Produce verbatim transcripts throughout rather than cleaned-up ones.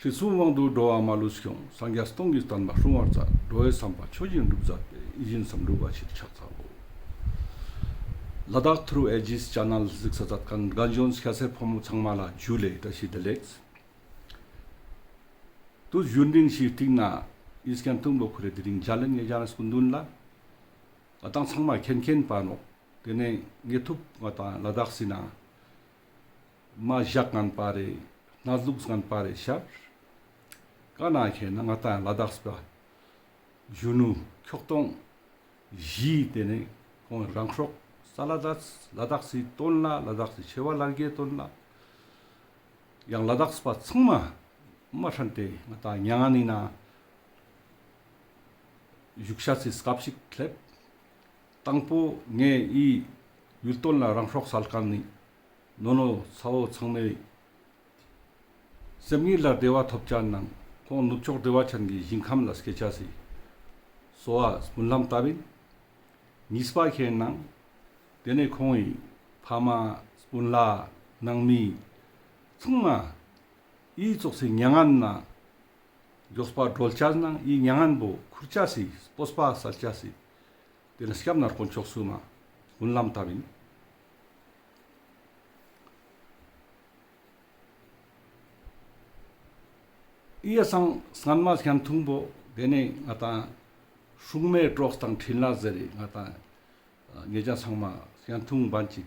ཁྲི་སྲོང་དབང་དུ་འགྲོ་བ་མ་ལུས་སྐྱོང་། སངས་རྒྱས་སྟོང་གི་བསྟན་པ་སྲུང་བར་མཛད། འགྲོ་བའི་བསམ་པ་ཆོས་བཞིན་འགྲུབ་མཛད་པའི། ཡིད་བཞིན་བསམ་འགྲུབ་པ་ཕྱིར་ཕྱག་འཚལ་ལོ། ལ་དྭགས་ཐུརུ་ཨེ་ཇིས་ཅེ་ནལ་གཟིགས་ས་མཛད་མཁན་རྒན་གཞོན་སྐྱ་སེར་ཕོ་མོ་ཚང་མ་ལ་ཇུ་ལེ་བཀྲ་ཤིས་བདེ་ལེགས། དུས་ཡུན་རིང་ཞིག་རྟིང་ན་ཨི་སྐྱན་ཐུང་པོ་ཁོ་རེ་དེ་རིང་མཇལ་ལན་ངེ་རང་སྐུ་མདུན་ལ། ང་དང་ཚང་མ་མཁྱེན་མཁྱེན་པ་ནོག། དེ་ནས་ངེ་ཐུབ་ང་དང་ལ་དྭགས་སི་ན་མ་ཞག་ངན་པ་རེ་གནས་ལུགས་ངན་པ་རེ་ཤར། ཀ་ན་ཁེ་ན་ང་དང་ལ་དྭགས་པ་གཞོན་ནུ་ཁྱོག་ཐོང་བཞི་དེ་ནས་ཁོང་རང་སྲོག་ས་ལ་དྭགས་ལ་དྭགས་སི་དོན་ལ་ལ་དྭགས་སི་ཆེ་བ་ལ་རྒྱའི་དོན་ལ། ཡང་ལ་དྭགས་པ་ཚང་མ་མ་ཧྲན་ཏེ་ང་དང་མྱ་ངན་ནི་ན་བཞུགས་ཤ་སི་སྐབས་ཤིག་སླེབས། དང་པོ་ངེ་ཨི་ཡུལ་དོན་ལ་རང་སྲོག་སལ་མཁན་ནི་ནོ་ནོ་ཚ་བོ་ཚང་མའི་སེམས་ཉིད་ལ་བདེ་བ་ཐོབ་ཅན་ནང་ཁོང་ནུབ་ཕྱོགས་བདེ་བ་ཅན་གྱི་ཞིང་ཁམས་ལ་སྐྱེ་ཅེས་སི་གསོལ་བ་སྨོན་ལམ་བཏབ་ཨིན། གཉིས་པ་ཁེ་ནང་དེ་ནས་ཁོང་ངི་ཕ་མ་སྤུན་ལ་ནང་མི་ཚང་མ་ཨི་ཙོགས་སི་མྱ་ངན་ན་མགྱོགས་པ་སྒྲོལ་ཅེས་ནང་ཨི་མྱ་ངན་པོ་ཁུར་ཅེས་སི་སྤོབས་པ་སལ་ཅེས་སི་དེ་ནས་སྐྱབས་གནས་དཀོན་མཆོག་གསུམ་མ་སྨོན་ལམ་བཏབ་ཨིན། ཨི་ཡ་སང་སྔན་མ་སྐྱན་ཐུང་པོ་དེ་ནས་ང་དང་སྲུང་མའི་གྲོགས་དང་འཕྲིན་ལས་ཟེར་རེ་ང་དང་ཉེ་རང་ཚང་མ་སྐྱན་ཐུང་བན་ཅིག་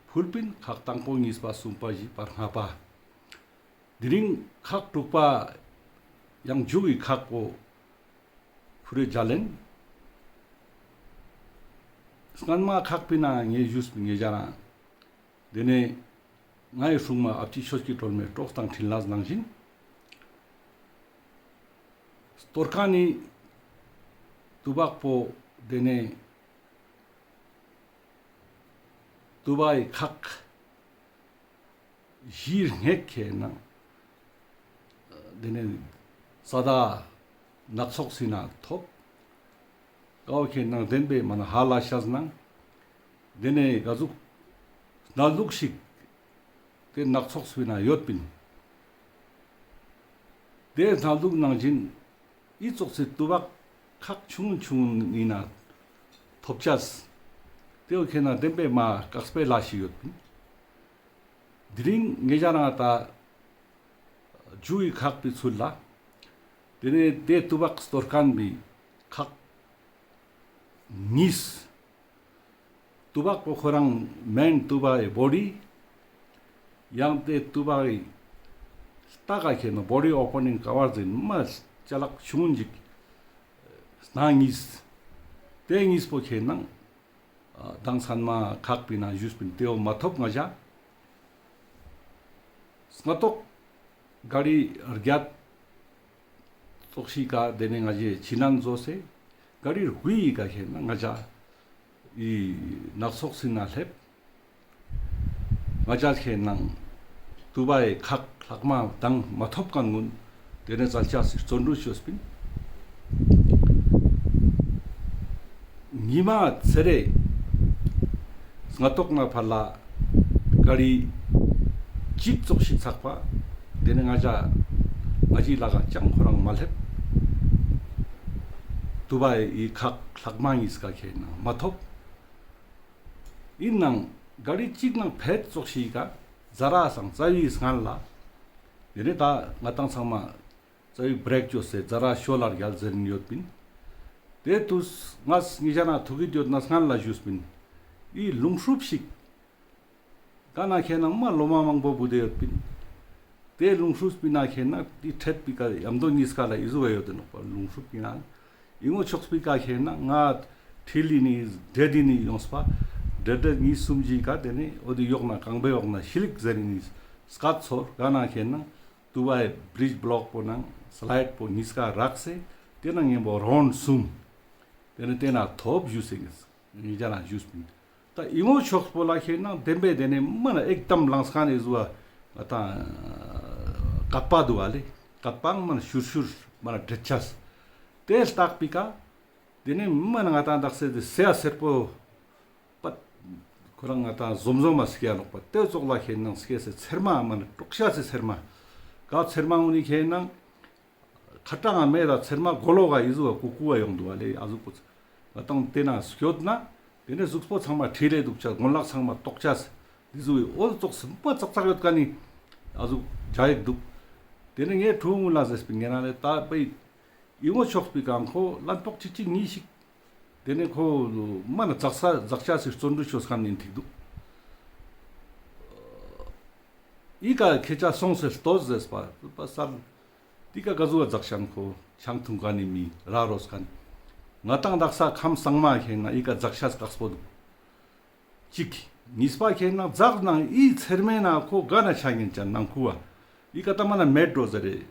ཕུལ་པིན། ཁག་དང་པོ་གཉིས་པ་གསུམ་པ་བཞི་པ་ལྔ་པ། དེ་རིང་ཁག་དྲུག་པ་ཡང་མཇུག་གི་ཁག་པོ་ཁུ་རེ་མཇལ་ལན། སྔན་མ་ཁག་པའི་ནང་ངེ་ཞུས་པིན་ཉེ་རང་། དེ་ནས་ངའི་སྲུང་མ་ཨ་ཕྱི་ཆོས་ཀྱི་སྒྲོལ་མའི་གྲོགས་དང་འཕྲིན་ལས་ནང་བཞིན། གཏོར་མཁན་ནི་ཏུ་བག་པོ་དེ་ནས་ཏུ་བའི་ཁག་བཞིའི་སྔགས་ཁེ་ནང་དེ་ནས་ས་དྭ་ནག་ཚོགས་སི་ན་ཐོབ། ཀའོ་ཁེ་ནང་བདེན་པའི་མ་ན་ཧ་ལ་ཤ་ནང་དེ་ནས་ག་ཟུག་གནས་ལུགས་ཤིག་དེ་ནག་ཚོགས་སི་ན་ཡོད་པིན། དེ་གནས་ལུགས་ནང་བཞིན་ཨི་ཙོགས་སི་ཏུ་བག་ཁག་ཆུང་ཆུང་ནི་ན་ཐོབ་ཅེས་དེ་བོ་ཁེ་ནང་བདེན་པའི་མ་དཀགས་པའི་ལ་ཞིག་ཡོད་པིན། དེ་རིང་ངེ་རང་ད་མཇུག་གི་ཁག་པའི་ཚུལ་ལ། དེ་ནས་དེ་ཏུ་བག་གཏོར་མཁན་པའི་ཁག་གཉིས། ཏུ་བག་པོ་ཁོ་རང་མེན་ཏུ་བའི་བོ་ཌི། ཡང་དེ་ཏུ་བའི་ལྟག་ག་ཁེ་ནང་བོ་ཌི་ཨོ་པ་ནིང་ཀ་བར་ཟེར་མ་ཅ་ལག་ཆུང་ངུན་ཅིག་སྣ་གཉིས། དེ་གཉིས་པོ་ཁེ་ནང་དང་སྔན་མ་ཁག་པའི་ནང་ཞུས་པིན། དེ་བོ་མ་ཐོབ་ང་ཞ་སྔ་ཏོག་ག་རི་བརྒྱད་ཙོགས་ཤིག་ག་དེ་ནས་ང་ཞའི་ཕྱི་ནང་བཟོ་སེ་ག་རི་དགུའི་ག་ཁེ་ནང་ང་ཞ་ཨི་ནག་ཚོགས་སི་ན་སླེབས། ང་ཞ་ཁེ་ནང་ཏུ་བའི་ཁག་ལྷག་མ་དང་མ་ཐོབ་མཁན་ངུན་དེ་ནས་ཙལ་ཅེས་སི་བརྩོན་འགྲུས་ཅོས་པིན། ཉི་མ་ཚེ་རེ་སྔ་ཏོག་ན་ཕར་ལ་ག་རི་གཅིག་ཙོགས་ཤིག་ཚག་པ། དེ་ནས་ང་ཞ་ང་ཞའི་ལག་ག་ཅང་ཁོ་རང་མ་སླེབས། ཏུ་བའི་ཁག་ལྷག་མ་གཉིས་ཀ་ཁེ་ནང་མ་ཐོབ། ཨིན་ནང་ག་རི་གཅིག་ནང་ཕེད་ཙོགས་ཤིག་ག་ཛ་ར་སང་རྩ་བའི་སྔན་ལ། དེ་ནས་ད་ང་དང་ཚང་མ་རྩ་བའི་བྲེག་ཅོས་སེ་ཛ་ར་ཤོ་ལ་རྒྱལ་ཟེར་ནི་ཡོད་པིན། དེ་དུས་ངས་ཉེ་རང་ཐུག་གི་ཡོད་ན་སྔན་ལ་ཞུས་པིན། ཨི་ལུང་ཧྲུབ་ཤིག་ག་ན་ཁེ་ནང་མ་ལོ་མ་མང་པོ་བུད་དེ་ཡོད་པིན། དེ་ལུང་ཧྲུབ་པི་ན་ཁེ་ནང་དེ་ཁྲེད་པི་ཀ་ཡམ་དོ་གཉིས་ཀ་ལ་ཨི་ཟུ་བ་ཡོད་དེ་ནོག་པ། ལུང་ཧྲུབ་པི་ན་ཨི་ངོ་ཆོག་པི་ཀ་ཁེ་ནང་ང་ཁྲིལ་ལི་ནི་འདྲེ་དི་ནི་ཡོངས་པ། འདྲེ་འདྲེ་གཉིས་གསུམ་ཅིག་ག་དེ་ནས་འོ་དེ་ཡོག་ན་རྐང་པའི་འོག་ན་ཤི་ལིག་ཟེར་ནི་སྐད་ཚོར། ག་ན་ཁེ་ནང་ཏུ་བའི་བྲིཇ་བློག་པོ་ནང་སི་ལའིཌ་པོ་གཉིས་ཀ་རག་སེ་དེ་ནང་ངན་པོ་རོན་གསུམ་དེ་ནས་དེ་ན་ཐོབ་ཞུས་སེ་ངས་ཉེ་རང་ཞུས་པིན། ད་ཨི་ངོ་ཆོག་པོ་ལ་ཁེ་ནང་བདེན་པའི་དེ་ནས་མ་ན་ཨེག་དམ་ལངས་ཁན་ཨི་ཟུ་བ་ང་དང་ཀད་པ་འདུག་བ་ལེ། ཀད་པའང་མ་ན་ཤུར་ཤུར་མ་ན་འདྲེད་ཅེས། དེ་ལྟག་པི་ཀ་དེ་ནས་མ་ན་ང་དང་དག་སེ་དེ་སེ་ཡ་སེར་པོ་པད་ཁོ་རང་ང་དང་ཟོམ་ཟོམ་མ་སྐྱེ་ཡ་ནོག་པ། དེ་ཙོགས་ལ་ཁེ་ནང་སྐྱེ་སེ་ཚེར་མ་མ་ན་དཀྲོག་ཤ་སེ་ཚེར་མ་ ག་ཚེར་མ་འོ་ནི་ཁེ་ནང་ཁ་ཏང་ང་མེད་ད་ཚེར་མ་གོ་ལོག་ག་ཨི་ཟུག་ག་ཀུ་ཀུ་བ་ཡོང་དུག་པ་ལེ། ཨ་ཟུག་པོ་ང་ཏང་དེ་ན་སྐྱོད་ན་དེ་ནས་གཟུགས་པོ་ཚང་མ་ཁྲིལ་ལེ་དུག་ཆ། གོན་ལག་ཚང་མ་ཏོག་ཆ་སི་འི་ཟུག་གི་འོ་ཙོགས་སི་མ་ཙག་ཙག་ཡོད་ཀ་ནི་ཨ་ཟུག་ཇ་ཡིག་དུག། དེ་ནས་ངའི་ཕྲུ་གུ་ལ་ཟེར་སྤིན་ངེ་ན་ལེ་ད་པའི་ཨི་ངོ་ཆོག་པའི་གང་ཁོ་ལན་ཏོག་ཅིག་ཅིག་གཉིས་ཤིག། དེ་ནས་ཁོ་མ་ན་ཙག་ས་ཙག་ཆ་སི་བརྩོན་འགྲུས་ཤོས་ཁན་ནི་ཐིག་དུག། ཨི་ཀ་ཁེ་ཆ་སོང་སེ་ལྟོས་ཟེར་པ་པ་སར། དེ་ཀ་ག་ཟུག་ག་ཛག་ཤན་ཁོ་ཆང་འཐུང་ཀ་ནི་མི་ར་རོས་ཁན། ང་ཏང་དག་ས་ཁམས་སང་མ་ཁེ་ན་ཨི་ཀ་ཛག་ཤ་སྐག་སྤོ་དུག། གཅིག། གཉིས་པ་ཁེ་ན་ཛག་ནང་ཨི་ཚེར་མའི་ནང་ཁོ་ག་ན་ཆ་ཉན་ཅན་ནང་ཁུ་བ། ཨི་ཀ་ཏ་མ་ན་མེད་འགྲོ་ཟེར་རེ།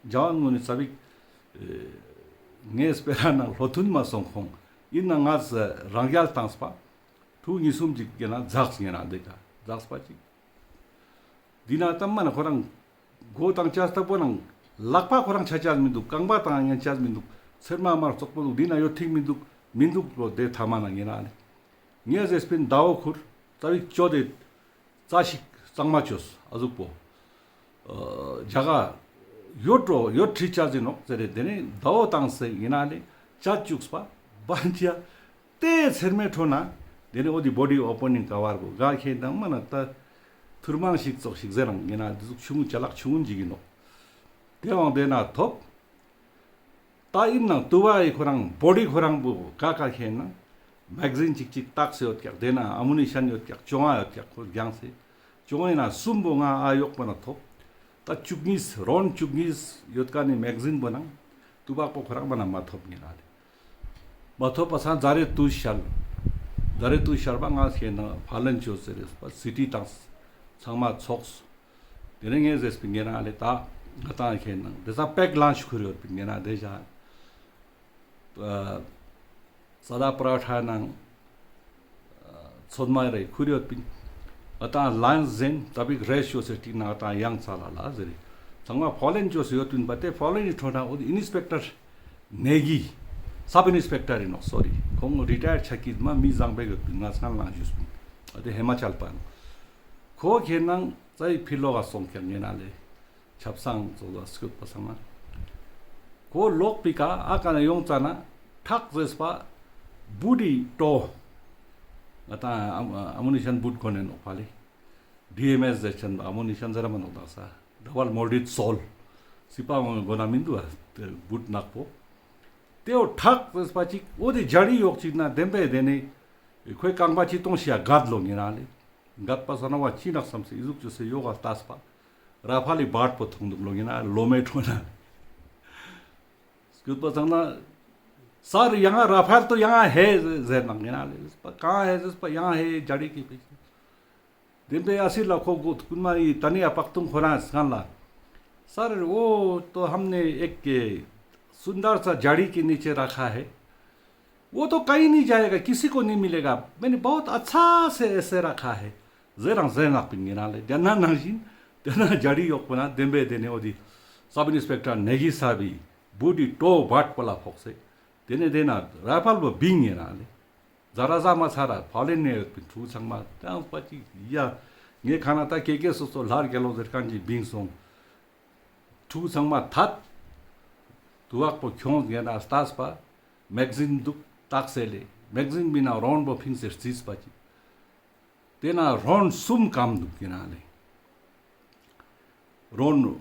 ཇ་བ་ངོ་ནི་ཙ་བིག། ངའི་སྤེ་ར་ནང་ལྷོ་ཐུན་མ་སོང་ཁོང་། ཨིན་ན་ང་རང་རྒྱལ་བཏང་སྤ། ཕྲུ་གུ་གཉིས་གསུམ་ཅིག་གི་ན་ཛག་ཉན་ན་དེ་ཀ་ཛག་སྤ་ཅིག། འདི་ན་ཏམ་མ་ན་ཁོ་རང་མགོ་དང་ཅ་སྟག་པོ་ནང་ལག་པ་ཁོ་རང་ཆ་ཆ་མི་འདུག། རྐང་པ་དང་ཡང་ཆ་མི་འདུག། ཚེར་མ་མར་བཙོག་པོ་འདུག། འདི་ན་ཡོད་ཐིག་མི་འདུག། མི་འདུག་ལོ་དེ་ཐ་མ་ན་ངེ་ན་ལེ། ངས་ཟེར་སྤིན་ཟླ་བོ་ཁུར་རྩ་བིག་ཅོ་དེ་རྩ་ཞིག་གཙང་མ་ཅོས་ཨ་ཟུག་པོ། ཨ་ཇ་ག་ཡོད་འགྲོ་ཡོད་ཁྲི་ཆ་ཟིན་ནོག་ཟེར་རེ་དེ་ནས་ཟླ་བོ་དང་ཟེར་ངེ་ན་ལེ་ཅ་བཅུག་སྤ་བན་ཅ། ཏེ་ཚེར་མའི་ཁྲོད་ན་དེ་ནས་འོ་དེ་བོ་ཌི་ཨོ་པ་ནིང་ཀ་བར་བོ་ག་ཁེ་དང་མ་ན་ཏ་ཐུར་མང་ཞིག་ཙོགས་ཤིག་ཟེར་རང་ངེ་ན་དེ་ཟུག་ཆུང་ངུ་ཅ་ལག་ཆུང་ངུ་ཞིག་ཡིན་ནོག། དེ་འོང་དེ་ན་ཐོབ། ཏ་ཨིན་ནང་ཏུ་བ་ཡི་ཁོ་རང་བོ་ཌི་ཁོ་རང་བོ་ག་ག་ཁེ་ན་མེག་ཟིན་ཅིག་ཅིག་ཏག་སེ་ཡོད་ཀྱག། དེ་ན་ཨ་མུ་ནི་ཤན་ཡོད་ཀྱག། ཅོ་ང་ཡོད་ཀྱག་ཁོ་རྒྱང་སེ། ཅོ་ང་ཡིན་ན་གསུམ་བོ་ང་ཨ་ཡོག་པོ་ན་ཐོབ། ཏ་བཅུ་གཉིས་རོན་བཅུ་གཉིས་ཡོད་ཀ་ནི་མེག་ཟིན་བོ་ནང་ཏུ་བག་པོ་ཁོ་རང་བོ་ན་མ་ཐོབ་ངེ་ན་ལེ། མ་ཐོབ་པ་སང་ཛ་རེ་ཏུ་ཤལ། ཛ་རེ་ཏུ་ཤལ་བ་ང་ཁེ་ན་ཕ་ལན་ཅོ་ཟེར་རེ་སི་ཊི་དང་ཚང་མ་ཚོགས། དེ་ནས་ངས་ཟེར་སྤིན་ངེ་ན་ལེ་ཏ་ང་ཏང་ཁེ་ན་དེ་ས་པེག་ལང་ཤུ་ཁུར་ཡོད་སྤིན་ངེ་ན་དེ་ཞག། ཨ་ས་ད་པ་ར་ཐ་ནང་ཨ་ཚོད་མ་རེ་ཁུར་ཡོད་པིན། ང་ཏང་ལན་ཟེན་ཙ་བིག་རེ་ཤོ་སེ་ཏིག་ན་ང་ཏང་ཡང་ཚ་ལ་ལ་ཟེར་རེ། ཚང་མ་ཕོ་ལན་ཅོ་སེ་ཡོད་པིན་པ་ཏེ་ཕོ་ལན་ནི་ཁྲོ་ན་འོ་ཨིན་སི་པེག་ཊར་ནེ་གི་སབ་ཨིན་སི་པེག་ཊར་ཡིན་ནོག་སོ་རི། ཁོང་རི་ཊ་ཡར་ཆ་ཀི་མ་མི་བཟང་པོ་ཡོད་པིན། ང་སང་ལང་ཞུས་པིན། ཨ་ཏེ་ཧི་མ་ཅལ་པ་ནོག། ཁོ་ཁེ་ནང་ཙ་ཡི་ཕི་ལོག་ག་སོང་ཁེ་ངེ་ན་ལེ། ཆབ་སང་ཙོགས་ལ་སྐྱོད་པ་སང་ན། ཁོ་ལོག་པི་ཀ་ཨ་ཀ་ན་ཡོང་ཙ་ན་ཁྲག་ཟེར་སྤ་བུ་ཌི་ཏོ། ང་ཏང་ཨ་མུ་ནི་ཤན་བུད་གོ་ནེ་ནོག་པ་ལེ། ཌི་ཨེམ་ཨེས་ཟེར་ཆེན་ཨ་མུ་ནི་ཤན་ཟེར་མ་ནོག་དག་ས། ཌ་བལ་མོལ་ཌེཌ་སོལ། སི་པ་ངོ་གོ་ན་མི་འདུག་ཨ་བུད་ནག་པོ། ཏེ་འོ་ཁྲག་ཟེར་སྤ་ཅིག་འོ་དེ་ཇ་ཌི་ཡོག་ཅིག་ན་བདེན་པའི་དེ་ནི་ཁོའི་རྐང་པ་ཅི་གཏོང་ཤི་ཡ་གད་ལོ་ངེ་ན་ལེ། གད་པ་ས་ན་བ་ཅི་ནག་བསམ་སེ་ཨི་ཟུག་ཅོ་སེ་ཡོག་ག་ལྟས་པ། ར་ཕལ་ལི་བར་པོ་ཐོང་འདུག་ལོ་ངེ་ན་ལོ་མའི་ཁྲོད་ན། སྐྱོད་པ་ཚང་ན། ས་རི་ཡང་ང་ར་ཕལ་ཏོ་ཡང་ང་ཧེ་ཟེར་ནང་ངེ་ན་ལེ་ཟེར་པ་གང་ཧེ་ཟེར་པ་ཡང་ང་ཧེ་ཇ་ཌི་ཀི་པི། བདེན་པའི་ཨ་སི་ལ་ཁོ་གོ་ཀུན་མ་ཡི་ཏ་ནི་ཨ་པག་ཏུང་ཁོ་རང་སྔན་ལ། सर, वो तो हमने एक सुंदर सा झाड़ी के नीचे रखा है। वो तो कहीं नहीं जाएगा, किसी को नहीं मिलेगा। मैंने बहुत अच्छा से ऐसे रखा है। ཟེར་རང་ཟེར་ནག་པིན་ངེ་ན་ལེ། དེ་ན་ནང་བཞིན་དེ་ན་ཇ་ཌི་ཡོག་པོ་ན་བདེན་པའི་དེ་ནས་འོ་དེ་སབ་ཨིན་སི་པེག་ཊར་ནེ་གི་ས་བི་བུ་ཌི་ཏོ་བད་པོ་ལ་ཕོག་སེ། དེ་ནས་དེ་ན་ར་ཕལ་བོ་བིང་ངེ་ན་ལེ། ཛ་ར་ཛ་མ་ཚ་ར་ཕོ་ལེན་ནས་ཡོད་པིན་ཕྲུ་གུ་ཚང་མ་ཏང་པ་ཅིག་ཡ། ངས་ཁ་ན་ད་ཀེ་ཀེ་སོ་སོ་ལྷར་རྒྱལ་ལོ་ཟེར་ཁན་ཅིག་བིང་སོང་། ཕྲུ་གུ་ཚང་མ་ཐད། དུ་བག་པོ་ཁྱོང་ངེ་ན་ལྟས་པ། མེག་ཟིན་འདུག་ཏག་སེ་ལེ། མེག་ཟིན་བི་ན་རོན་བོ་ཕིང་སེ་རྩིས་པ་ཅིག། དེ་ན་རོན་གསུམ་ཀམ་འདུག་ཡིན་ན་ལེ། རོན།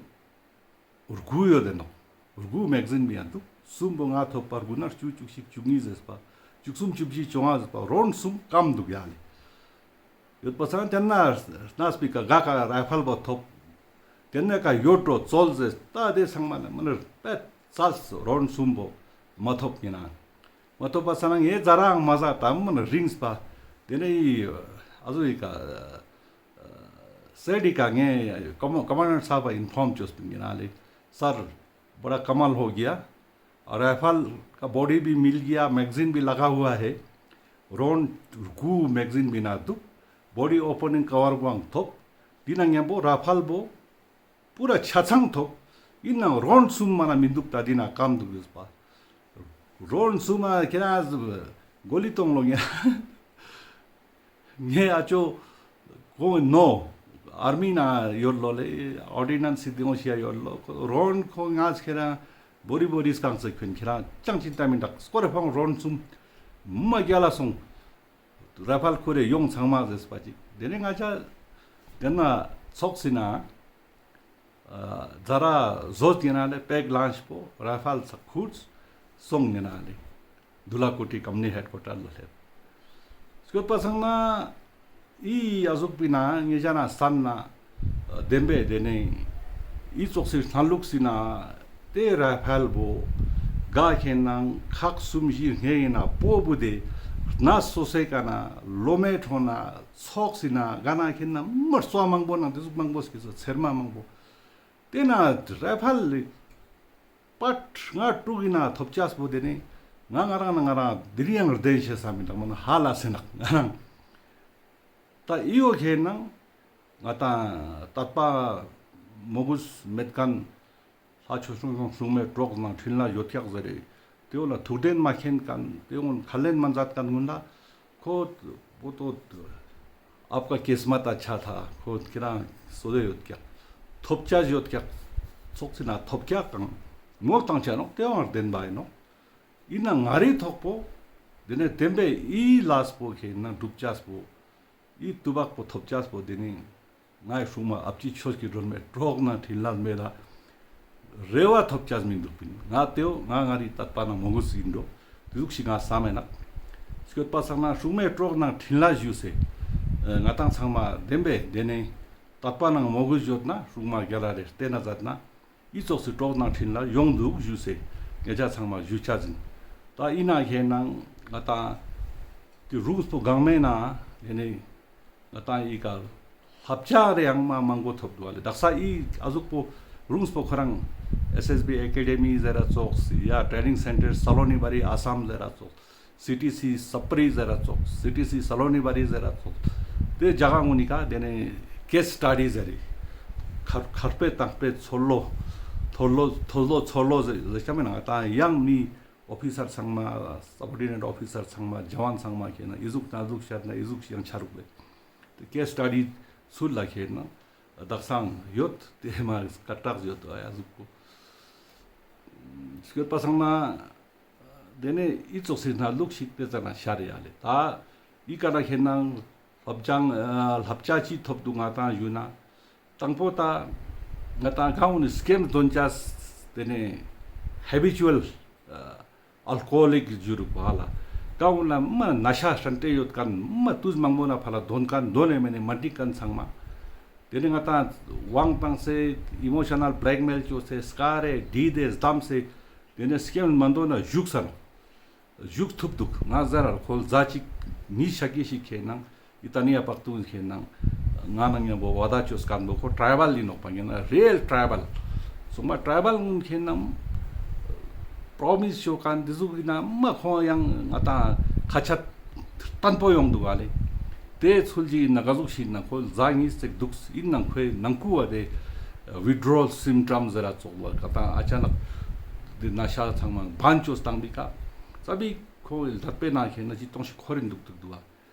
དགུ་ཡོད་དེ་ནོག། དགུ་མེག་ཟིན་མི་ཡང་འདུག། གསུམ་པོ་ང་ཐོབ་པར་དགུ་ན་བཅུ་བཅུ་གཅིག་བཅུ་གཉིས་ཟེར་པ། བཅུ་གསུམ་བཅུ་བཞི་བཅོ་ལྔ་ཟེར་པ་རོན་གསུམ་ཀམ་འདུག་ཡ་ལེ། ཡོད་པ་སང་དེ་ན་སྣ་སྤི་ཀ་ག་ཀ་ར་ཕལ་པོ་ཐོབ། དེ་ན་ཀ་ཡོད་འགྲོ་ཙོལ་ཟེར་ཏ་དེ་ཚང་མ་ལ་མ་ནི་པད་ཙལ་རོན་གསུམ་པོ་མ་ཐོབ་ཡིན་ན། མ་ཐོབ་པ་སང་ངས་ཛ་རང་མ་ཟ་ཏམ་མ་ནི་རིང་སྤ། དེ་ནས་ཨ་ཟོ་ཡི་ཀ་སེ་ཌི་ཀ་ངས་ཀོ་མ་ཀོ་མ་ཌར་ཚ་བ་ཨིན་ཕོརམ་ཅོས་པིན་ཡིན་ན་ལེ། सर, बड़ा कमाल हो गया। राइफल का बॉडी भी मिल गया, मैगजीन भी लगा हुआ है। རོན་དགུ་མེག་ཟིན་བི་ན་འདུག། བོ་ཌི་ཨོ་པ་ནིང་ཀ་བར་བོའང་ཐོབ། དེ་ན་མཉམ་པོ་ར་ཕལ་བོ་པུ་ར་ཆ་ཚང་ཐོབ། ཡིན་ནའང་རོན་གསུམ་མ་ན་མི་འདུག། ད་དེ་ན་ཀམ་འདུག་ཡོད་པ། རོན་གསུམ་མ་ཁྱེད་རང་གོ་ལི་གཏོང་ལོ་ངེ་ངས་ཨ་ཅོ་གོང་ནོ། ཨར་མི་ན་ཡོད་ལོ་ལེ། ཨོར་ཌི་ནན་སི་དེ་ངོ་ཤི་ཡ་ཡོད་ལོ། རོན་ཁོ་ང་ཁྱེ་རང་བོ་རི་བོ་རི་སྐང་ཚེ་ཁོན་ཁྱེ་རང་ཅང་ཅིན་ཏ་མི་འདུག་སྐོར་རེ་ཕང་རོན་གསུམ་མ་རྒྱལ་ལ་སོང་། ར་ཕལ་ཁོ་རེ་ཡོང་ཚང་མ་ཟེར་པ་ཅིག་དེ་ནས་ང་ཅག་གན་ན་ཚོགས་སི་ན། ཛ་ར་ཟོས་ཉེ་ན་ལེ་པེག་ལངས་པོ་ར་ཕལ་ཚག་ཁུར་སོང་ཉེ་ན་ལེ་དུ་ལ་ཀོ་ཊི་ཀམ་ནི་ཧེཌ་ཀོ་ཊར་ལ་ལེབ། སྐྱོད་པ་སང་ན་ཨི་ཨ་ཟུག་པི་ན་ངེ་ཅག་ན་སན་ན་བདེན་པའི་དེ་ནས་ཨི་ཙོགས་སི་སྣ་ལུག་སི་ན་དེ་ར་ཕལ་བོ་ག་ཁེན་ནང་ཁག་གསུམ་བཞི་ལྔའི་ན་པོ་བུ་དེ་ན་སོ་སེ་ཀ་ན་ལོ་མེ་ཁྲོ་ན། ཚོགས་སི་ན་ག་ན་ཁེན་ན་མར་ཙོ་མང་པོ་ན་དེ་ཟུག་མང་པོ་སྐྱེས་སོ་ཚེར་མ་མང་པོ། དེ་ན་ར་ཕལ་ལི་པད་ང་དྲུག་ཡིན་ན་ཐོབ་ཅས་པོ་དེ་ནི་ང་ང་རང་ན་ང་རང་དེ་རིང་ཡང་རྡེན་ཤེས་ས་མི་འདུག་མ་ན་ཧ་ལ་སེ་ནག་ང་རང་། ད་ཨི་ཡོ་ཁེན་ན་ང་ཏང་དད་པ་མོ་གུས་མེད་མཁན། ལྷ་ཆོས་སྲུང་སྲུང་མའི་གྲོགས་ནང་འཕྲིན་ལས་ཡོད་ཀྱག་ཟེར་རེ། དེ་འོ་ལ་ཐུགས་བདེན་མ་མཁྱེན་མཁན། དེ་འོ་ཁ་ལེན་མ་མཛད་མཁན་ཀུན་ལ་ཁོ་བོ་ཏོ་ཨབ་ཀ་ཀེས་མ་ཏ་ཆ་ཐ་ཁོ་ཁྱེ་རང་སོ་དེ་ཡོད་ཀྱག་ཐོབ་ཅས་ཡོད་ཀྱག་ཚོགས་སི་ན་ཐོབ་ཀྱག་གང་ངོ་བཏང་ཆ་ནོག་དེ་འོ་བདེན་པ་ཡིན་ནོག་ཡིན་ན་ང་རེ་ཐོག་པོ་དེ་ནས་བདེན་པའི་ཨི་ལས་པོ་ཁེན་ན་སྒྲུབ་ཅས་པོ། ཨི་ཏུ་བག་པོ་ཐོབ་ཅས་པོ་དེ་ནི་ངའི་སྲུང་མ་ཨབ་ཅི་ཆོས་ཀྱི་སྒྲོན་མེ་གྲོགས་ན་འཕྲིན་ལས་མེད་ལ་རེ་བ་ཐོབ་ཅས་མི་འདུག་པིན། ང་དེའོ་ང་ང་རི་དད་པ་ན་མོ་གུས་ཡིན་འགྲོ། དེ་ཟུག་ཞིག་ང་བསམ་མེད་ནག་སྐྱོད་པ་སང་ན་སྲུང་མའི་གྲོགས་ན་འཕྲིན་ལས་ཞུས་སེ། ང་ཏང་ཚང་མ་བདེན་པའི་དེ་ནི་དད་པ་ན་མོ་གུས་ཡོད་ན་སྲུང་མ་རྒྱལ་ལ་རེ་བལྟས་ན་མཛད་ན། ཨི་ཙོགས་སི་གྲོགས་ནང་འཕྲིན་ལ་ཡོང་འདུག་ཞུས་སེ་ངེ་ཅག་ཚང་མ་ཞུ་ཆ་ཟིན། ད་ཨི་ན་ཁེན་ནང་ང་ཏང་དེ་རུང་སྤོ་གང་མེད་ན་དེ་ནི་ང་ཏང་ཨི་ཀ་ལྷབ་ཆ་རེ་ཡང་མ་མང་པོ་ཐོབ་འདུག་ཨ་ལེ། དག་ས་ཨི་ཨ་ཟུག་པོ་རུང་སྤོ་ཁོ་རང་ཨེས་ཨེས་བི་ཨེ་ཀེ་ཌེ་མི་ཟེར་ར་ཙོགས་ཡ་ཊེ་ནིང་སེན་ཊར་སལོ་ནི་བ་རི་ཨ་སམ་ཟེར་ར་ཙོགས། སི་ཊི་སི་སབ་རི་ཟེར་ར་ཙོགས། སི་ཊི་སི་སལོ་ནི་བ་རི་ཟེར་ར་ཙོགས། དེ་རྒྱ་གར་ངོ་ནི་ཀ་དེ་ནས་ཀེས་སི་ཊ་ཌི་ཟེར་རེ། ཁར་ཁར་པེ་ཏང་པེ་ཚོར་ལོ། ཐོར་ལོ་ཐོར་ལོ་ཚོར་ལོ་ཟེར་ཟེར་ཆ་མེད་ན་ད་ཡང་མི་ཨོ་ཕི་སར་ཚང་མ་སབ་ཨོར་ཌི་ནེཊ་ཨོ་ཕི་སར་ཚང་མ་ཇ་ཝན་ཚང་མ་ཁེན་ན་ཨི་ཟུག་ན་ཟུག་ཤར་ན་ཨི་ཟུག་ཡང་ཆ་རུག་པེ། དེ་ཀེས་སི་ཊ་ཌི་ཚུལ་ལ་ཁེན་ན་དག་སང་ཡོད་དེ་མ་སྐད་གྲགས་ཡོད་ཨ་ཡ་ཟུག་པོ། སྐྱོད་པ་སང་ན། དེ་ནས་ཨི་ཙོགས་སི་སྣ་ལུགས་ཤིག་དེ་ཙ་ན་ཤར་ཡ་ལེ། ད་ཨི་ཀ་ན་ཁེན་ན་ལྷབ་ཅང་ལྷབ་ཆ་ཅི་ཐོབ་འདུག་ང་ཏང་ཞུ་ན། དང་པོ་ད་ང་ཏང་གང་འོ་ནི་སྐེམ་དོན་ཅས་དེ་ནས་ཧེ་བི་ཅུ་ཨལ་ཨལ་ཀོ་ཧོ་ལིག་ཞུ་རུག་པ་ལ། གང་འོ་ན་མ་ན་ཤ་ཧྲན་ཏེ་ཡོད་མཁན་མ་དུས་མང་པོ་ན་ཕ་ལ་དོན་མཁན་དོན་ནས་མེད་ནས་མ་འགྲིག་མཁན་ཚང་མ། དེ་ནས་ང་ཏང་དབང་བཏང་སེ་ཨི་མོ་ཤ་ནལ་བྷ་ལེག་མེལ་བཅོས་སེ་སྐར་རེ་བསྡད་དེ་བསྡམས་སེ། དེ་ནས་སྐེམ་མ་འདོན་ན་བཞུགས་ས་ནོག་བཞུགས་ཐུབ་འདུག་ང་ཟེར་ར་ཁོལ་ཟ་ཅིག་མི་ཤ་ཀི་ཞིག་ཁེན་ནང་ཨི་ཏ་ནི་ཡ་པག་ཏུང་ཁེན་ནང་ང་ནང་མཉམ་པོ་བ་ད་ཅོས་མཁན་པོ་ཁོ་ཊྲའི་བལ་ཡིན་ནོག་པ་ངེ་ན་རེལ་ཊྲའི་བལ། སོང་པ་ཊྲའི་བལ་ངུན་ཁེན་ནང་པྲོ་མིས་ཅོ་མཁན་འདི་ཟུག་ཡིན་ན་མ་ཁོང་ཡང་ང་ཏང་ཁ་ཆད་བརྟན་པོ་ཡོང་འདུག་ག་ལེ། དེ་ཚུལ་ཅིག་ཡིན་ན་ག་ཟུག་ཞིག་ཡིན་ན་ཁོ་ཟ་ངེས་ཅིག་འདུག་ཡིན་ནང་ཁོའི་ནང་ཁུ་བ་དེ་ཝི་ཌི་རོལ་སིམ་ཊམ་ཟེར་ར་ཙོགས་ལ་ཀ་ཏང་ཨ་ཅག་ནག་དེ་ན་ཤ་ཚང་མ་བན་ཅོས་བཏང་བི་ཀ་ཙ་བི་ཁོ་ལ་དད་པའི་ནང་ཁེན་ན་ཅི་གཏོང་ཞིག་ཁོ་རེ་འདུག་འདུག་འདུག་བ།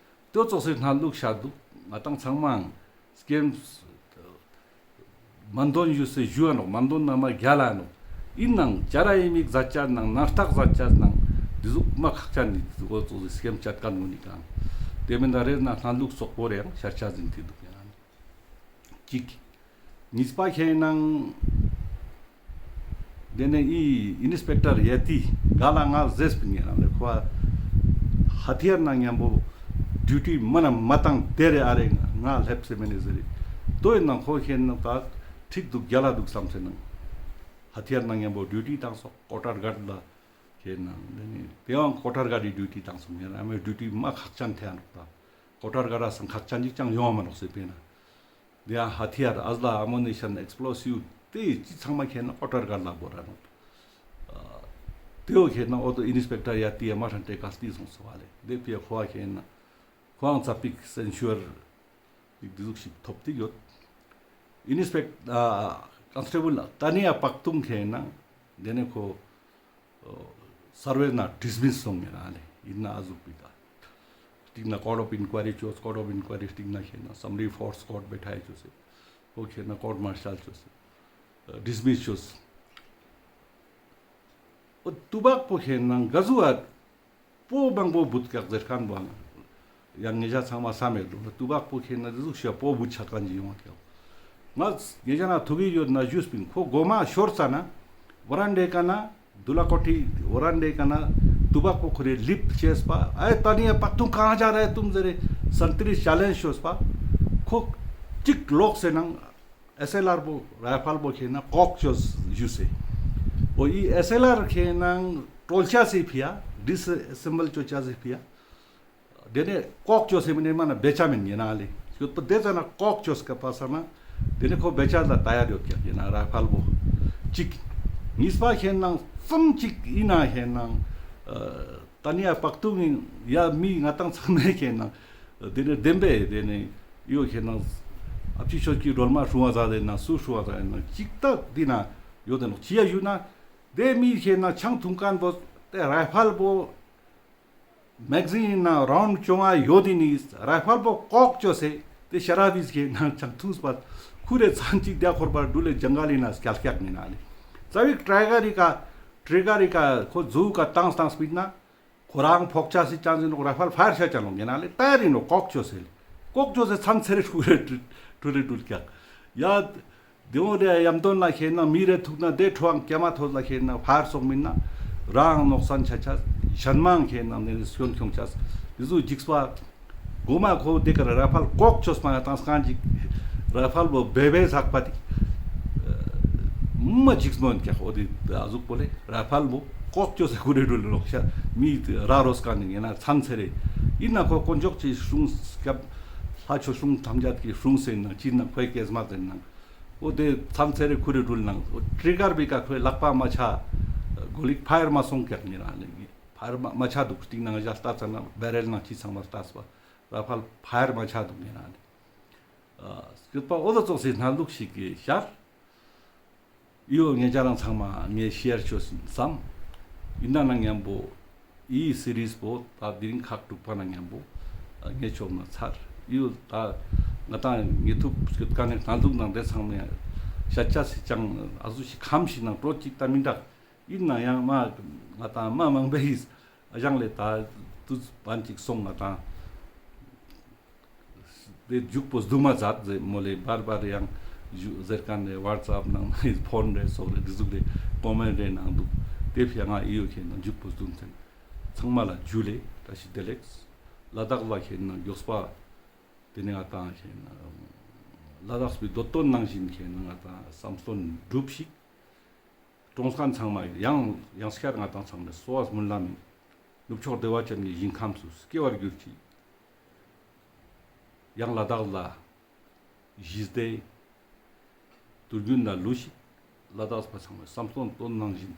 དེ་ཙོགས་སེ་སྣ་ལུགས་ཤ་འདུག་ང་ཏང་ཚང་མའང་སྐེམ། མ་འདོན་ཞུས་སེ་ཞུ་ཨ་ནོག་མ་འདོན་ན་མ་རྒྱལ་ལ་ནོག་ཡིན་ནང་ཅ་ར་ཡི་མིག་ཟ་ཅ་ནང་ནང་རྟགས་ཟ་ཅ་ནང་འདི་ཟུག་མ་ཁག་ཅན་ནི་འོ་ཙོགས་སེ་སྐེམ་ཅད་མཁན་ངོ་ནི་གང་། དེ་མིན་ད་རེས་ན་སྣ་ལུགས་སོག་པོ་རེ་ཡང་ཤར་ཆ་ཟིན་ཐི་འདུག་ཡང་། གཅིག་གཉིས་པ་ཁེན་ནང་དེ་ནས་ཨི་ཨིན་སི་པེག་ཊར་ཡ་ཏི་ག་ལ་ང་ཟེར་སྤིན་ཡ་ནང་ལེ་ཁོ་ཧ་ཐི་ཡར་ནང་མཉམ་པོ་ཌིའུ་ཊི་མ་ན་མ་བཏང་དེ་རེ་ཨ་རེ་ང་ལེབ་སེ་མེ་ནེ་ཟེར་རེ། དོ་ཡིན་ནང་ཁོ་ཁེན་ནང་ད་ཁྲིག་འདུག་རྒྱལ་ལ་འདུག་བསམ་སེ་ནང་ཧ་ཐི་ཡར་ནང་མཉམ་པོ་ཌིའུ་ཊི་བཏང་སོག་ཀོ་ཊར་གཱར་ལ་ཁེན་ནང་དེ་ནས་དེ་ཡང་ཀོ་ཊར་གཱར་ཌི་ཌིའུ་ཊི་བཏང་སོག་ཡ་ན་མེ་ཌིའུ་ཊི་མ་ཁག་ཅན་ཐེ་ཨ་ནོག་ད་ཀོ་ཊར་གཱར་ར་སང་ཁག་ཅན་ཅིག་ཅང་ཡོང་མ་ནོག་སེ་པེ་ན། དེ་ཡང་ཧ་ཐི་ཡར་ཨ་ཟ་ལ་ཨ་མོ་ནི་ཤན་ཨེགས་པི་ལོ་སིབ་དེ་ཅི་ཚང་མ་ཁེན་ན་ཀོ་ཊར་གཱར་ལ་བོར་ར་ནོག་དེའོ་ཁེན་ན་འོ་དོ་ཨིན་སི་པེག་ཊར་ཡ་ཏི་ཡ་མ་ཧྲན་ཏེ་ག་སྟི་སོང་སོ་བ་ལེ། དེ་ཕི་ཡ་ཁོ་བ་ཁེན་ན་ཁོའང་ཙ་པིག་སེན་ཤུ་ཨར་ཅིག་འདི་ཟུག་ཞིག་ཐོབ་ཏེ་ཡོད། ཨིན་སི་པེག་ཨ་ཀོན་སི་ཊེ་བལ་ཏ་ནི་ཡ་པག་ཏུང་ཁེན་ན་དེ་ནས་ཁོ་སར་ཝེ་ན་ཌིས་མིས་སོང་ངེ་ར་ལེ། ཡིན་ན་ཨ་ཟུག་པི་ད། སྟིང་ན་ཀོརཊ་ཨོཕ་ཨིན་ཀུ་ཨ་རི་ཅོས། ཀོརཊ་ཨོཕ་ཨིན་ཀུ་ཨ་རི་སྟིང་ན་ཁེན་ན་སམ་བ་ཌི་ཕོར་སི་ཀོརཊ་བེ་ཐའི་ཅོས་སེ། ཁོ་ཁེ་ན་ཀོརཊ་མར་ཤལ་ཅོས། ཌིས་མིས་ཅོས། འོ་ཏུ་བག་པོ་ཁེ་ན་ག་ཟུག་ཨ་པོ་མང་པོ་བུད་ཀྱག་ཟེར་ཁན་བོ་ཡང་ང་ཞ་ཚང་མ་བསམ་མེད་འགྲོ། ཏུ་བག་པོ་ཁེ་ན་ཟུག་ཤ་པོ་བུད་ཆ་ཁན་ཅིག་ཡོང་ཀྱག། ང་ང་ཞ་ན་ཐུག་གི་ཡོད་ན་ཞུས་པིན། ཁོ་གོ་མ་ཤོར་ཙ་ན་ཝ་རན་ཌེ་ཀ་ན་དུ་ལ་ཀོ་ཐི་ཝ་རན་ཌེ་ཀ་ན་ཏུ་བག་པོ་ཁོ་རེ་ལིབ་ཅེས་པ། ཨེ་ཏ་ནི་ཡ་པག་ཏུང་ཀ་ཇ་རེ་ཏུམ་ཟེར་རེ་སན་ཏི་རི་ཅེ་ལེན་ཇ་ཤོས་པ། ཁོ་ཅིག་ལོག་སེ་ནང་ཨེས་ཨེལ་ཨར་པོ་རའི་ཕལ་པོ་ཁེ་ན་ལྐོག་ཅོས་ཞུས་སེ། འོ་ཨི་ཨེས་ཨེལ་ཨར་ཁེ་ན་ཀྲོལ་ཆ་སེ་ཕི་ཡ་ཌིས་ཨེ་སེམ་བལ་ཅོ་ཆ་སེ་ཕི་ཡ། དེ་ནས་ལྐོག་ཅོས་སེ་མིན་ནས་མ་ན་བེ་ཆ་མིན་ཡིན་ན་ལེ། ཡོད་པ་དེ་ཙ་ན་ལྐོག་ཅོས་ཀ་པ་ས་ན་དེ་ནས་ཁོ་བེ་ཆ་ལ་ཏ་ཡར་ཡོད་ཀྱག་ཡིན་ན་རའི་ཕལ་པོ་ཅིག། གཉིས་པ་ཁེ་ན་ཙམ་ཅིག་ཡིན་ན་ཁེ་ན་ཏ་ནི་ཡ་པག་ཏུང་ཡིན་ཡ་མི་ང་ཏང་ཚང་མས་ཁེ་ན་དེ་ནས་བདེན་པས་དེ་ནས་ཡོད་ཁེ་ན་ཨ་ཕྱི་ཤོད་ཀྱི་སྒྲོལ་མ་ཧྲུང་བ་ཟ་དེ་ན་སུ་ཧྲུང་བ་ཟ་ཡིན་ན་ཅིག་ཏ་དེ་ན་ཡོད་དེ་ནོག་ཅི་ཡ་ཡོད་ན། དེ་མི་ཁེ་ན་ཆང་འཐུང་མཁན་པོ་དེ་རའི་ཕལ་པོ་མེག་ཟིན་ཡིན་ན་རའུན་ཌ་བཅོ་ལྔ་ཡོད་དེ་ནི་རའི་ཕལ་པོ་ལྐོག་ཅོས་སེ་དེ་ཤ་ར་བིས་ཁེ་ན་ཆང་འཐུངས་པ་ཁུ་རེ་ཚན་ཅིག་དེ་འཁོར་བར་འགྲུལ་ལེ་ཇང་ག་ལི་ན་སྐྱལ་སྐྱག་མིན་ན་ལེ། ཙ་བིག་ཏྲི་ག་རི་ཀ་ཏྲི་ག་རི་ཀ་ཁོ་ཛུ་ཀ་ཏང་ཏང་སྤིད་ན་ཁོ་རང་ཕོག་ཆ་སི་ཅང་ཟིན་ནོག་རའི་ཕལ་ཕར་ཤ་ཅང་ལོང་ཡིན་ན་ལེ་ཏ་ཡར་ཡིན་ནོག་ལྐོག་ཅོས་སེ་ལེ། ལྐོག་ཅོས་སེ་ཚན་ཚེ་རེ་ཁུ་རེ་འགྲུལ་ལེ་འགྲུལ་སྐྱག་ཡ། དེ་འོ་རེ་ཡམ་དོན་ལ་ཁེ་ན་མི་རེ་ཐུག་ན་དེ་ཁྲོའང་ཀྱ་མ་ཐོད་ལ་ཁེ་ན་ཕར་སོང་མིན་ན་རང་ནོག་སན་ཆ་ཆ་ཞན་མང་ཁེ་ན་ནེ་སྐྱོན་ཁྱོང་ཆ་དེ་ཟུག་འཇིགས་པ། གོ་མ་ཁོ་དེ་ཀ་ར་རའི་ཕལ་ལྐོག་ཅོས་མ་ཡ་ཏང་སྐང་ཅིག་རའི་ཕལ་པོ་བེ་བེ་ཚག་པ་དེ་མ་འཇིགས་མོ་ཡིན་ཀྱག། འོ་དེ་ཨ་ཟུག་པོ་ལེ་རའི་ཕལ་པོ་ལྐོག་ཅོས་སེ་ཁུ་རེ་འགྲུལ་ལོག་ཤ་མི་ར་རོས་ཀ་ནི་ཡིན་ན་ཚན་ཚེ་རེ་ཡིན་ན་ཁོ་དཀོན་མཆོག་ཅི་སྲུང་སྐྱབས་ལྷ་ཆོས་སྲུང་ཐམས་ཅད་ཀྱི་སྲུང་སེ་ན་ཅི་ན་ཁོའི་སྐྱེས་མ་དེ་ནང་། འོ་དེ་མཚམས་ཚེ་རེ་ཁུ་རེ་འགྲུལ་ནང་འོ་ཏྲི་གར་བི་ཀ་ཁོའི་ལག་པ་མ་ཆ་གོ་ལིག་ཕ་ཡར་མ་སོང་ཀྱག་ཉེ་རང་ལེ་ངེ་ཕ་ཡར་མ་མ་ཆ་འདུག་སྟིང་ནང་ཞག་ལྟ་ཙ་ན་བེ་རེལ་ནང་ཅི་ཚང་མ་ལྟས་པ་ར་ཕལ་ཕ་ཡར་མ་ཆ་འདུག་ཉེ་རང་ལེ། སྐྱོད་པ་འོ་ད་ཙོགས་སི་སྣ་ལུག་ཞིག་གི་ཤར། ཡོ་ངེ་ཅ་རང་ཚང་མ་ངེ་ཤེར་ཆོས་སམ། ཡིན་ན་ན་མཉམ་པོ། ཨི་སི་རིས་པོ་ད་དེ་རིང་ཁག་དྲུག་པ་ན་མཉམ་པོ་ངེ་ཆོག་ན་ཚར་ཡོད་ད། ང་ཏང་ངེ་ཐུབ་སྐྱོད་ཀ་ནེ་སྣ་ལུག་ནང་དེ་ཚང་མ་ཤ་ཆ་སི་ཅང་ཨ་ཟུ་ཞིག་ཁམ་ཞིག་ནང་སྤྲོད་ཅིག་ད་མི་འདྲ། ཡིན་ན་ཡང་མ་ང་ཏང་མ་མང་པོ་ཡིས་ཨ་ཞང་ལེ་ད་དུས་བན་ཅིག་སོང་ང་ཏང་། དེ་མཇུག་པོ་སྡུག་མ་མཛད་ཟེར་མོ་ལེ་བར་བར་ཡང་ཟེར་ཁན་ནེ་ཝཊས་ཨེབ་ནང་ཕོན་རེ་སོགས་རེ་དེ་ཟུག་རེ་ཀོ་མེན་ཊ་རེ་ནང་འདུག། དེ་ཕི་ང་ཨི་ཡོ་ཁེ་ན་མཇུག་པོ་སྡུག་མཚན་ཚང་མ་ལ་ཇུ་ལེ་བཀྲ་ཤིས་བདེ་ལེགས། ལ་དྭགས་ལ་ཁེ་ན་མགྱོགས་པ་དེ་ནེ་ང་ཏང་ཁེ་ན་ལ་དྭགས་པའི་འདོད་དོན་ནང་བཞིན་ཁེ་ན་ང་ཏང་བསམ་དོན་འགྲུབ་ཤིག། གྲོངས་ཁན་ཚང་མ་ཡང་ཡང་སྐྱར་ང་ཏང་ཚང་མའི་གསོལ་བ་སྨོན་ལམ་ཡིན། ནུབ་ཕྱོགས་བདེ་བ་ཅན་གྱི་ཞིང་ཁམས་སུ་སྐྱེ་བར་གྱུར་ཅིག། ཡང་ལ་དྭགས་ལ་ཞི་བདེ་དུས་རྒྱུན་ལ་ལུས་ཤིག། ལ་དྭགས་པ་ཚང་མའི་བསམ་དོན་དོན་ནང་བཞིན་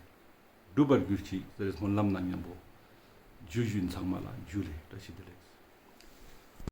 འགྲུབ་པར་གྱུར་ཅིག་ཟེར་སྨོན་ལམ་ནང་མཉམ་པོ་ཇུ་ཞུ་ཡིན། ཚང་མ་ལ་ཇུ་ལེ་བཀྲ་ཤིས་བདེ་ལེགས།